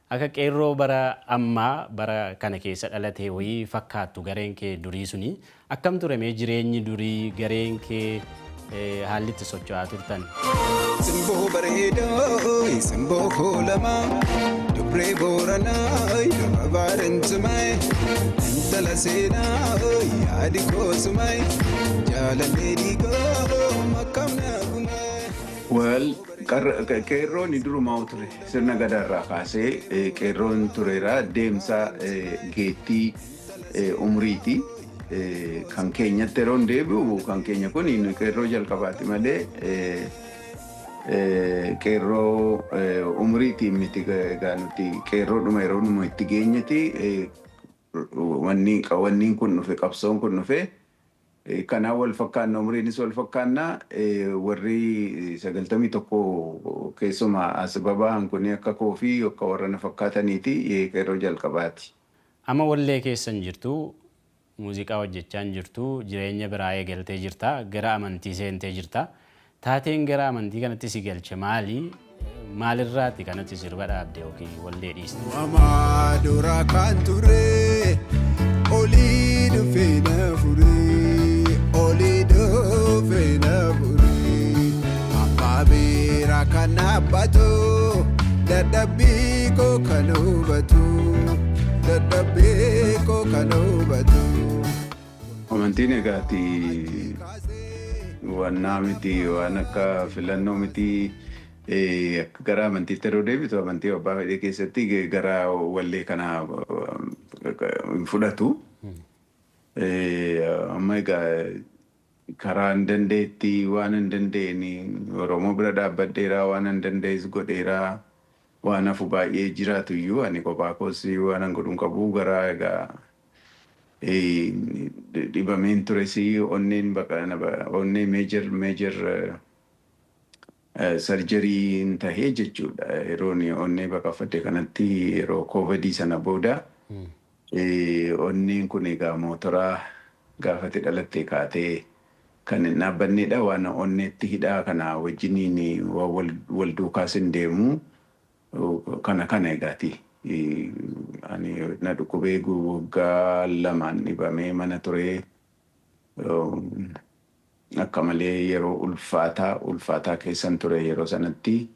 Akka qeerroo bara ammaa bara kana keessa dhalate wayii fakkaattu gareen kee durii suni. Akkam ture mee jireenyi durii, gareen kee, haalli itti socho'aa turtan? Simboo bareedoo, simboo koolamaa, dubree Booranaa, durba Baarentumee, intala seenaa, yaadi koosumee, jaalallee dhiigoo, makam naagumee. Well, qeerroon durumaa ture, sirna gadaarraa kaasee qeerroon tureera. Deemsa geettii umriiti. Kan keenyatti yeroo deebi'u, kan keenya kun qeerroo jalqabaati malee qeerroo umriitiin miti. Egaa nuti qeerroodhuma yeroo dhuma itti geenyeti wanni kun dhufe, qabsoon kun dhufe. Kanaan wal fakkaanna, umriinis wal fakkaanna. Warri 91 keessumaa as baba'an kun akka koofii akka warra na fakkaataniiti, qeerroo jalqabaati. Amma wallee keessan jirtu, muuziqaa hojjechaa hin jirtu, jireenya biraa eegaltee jirta, gara amantii seentee jirta. Taateen gara amantii kanatti si galche maali? Maalirraati kanatti sirba dhaabde yookiin wallee dhiiste? Wamaa dura kan ture olii dhufee na fure, olii dhufee na fure, abbaa beeraa kan dhaabbatu, dadhabbii koo kan hubatu, dadhabbii koo kan hubatu. Amantiin egaati wannaa miti, waan akka filannoo miti. Akka gara amantiitti yeroo deebitu, amantii abbaa fedhee keessatti gara wallee kana hin fudhatu. Amma egaa karaa hin danda'etti, waan hin danda'een Oromoo bira dhaabbadheeraa, waan hin danda'es godheeraa, waan hafu baay'ee jiraatu iyyuu ani kophaa koos waan hin godhu hin qabu. Gara egaa dhibameen tures, onneen onnee major surgery tahee jechuudha. Yeroon onnee baqaffadhe kanatti, yeroo Covidii sana booda, onneen kun egaa mootoraa gaafate dhalattee kaatee kan hin dhaabbannedha. Waan onneetti hidhaa kana wajjiniin wal duukaas hin deemu. Kana egaati. Ani na dhukkubee waggaa 2n dhibamee mana turee, akka malee yeroo ulfaataa ulfaataa keessan ture yeroo sanatti.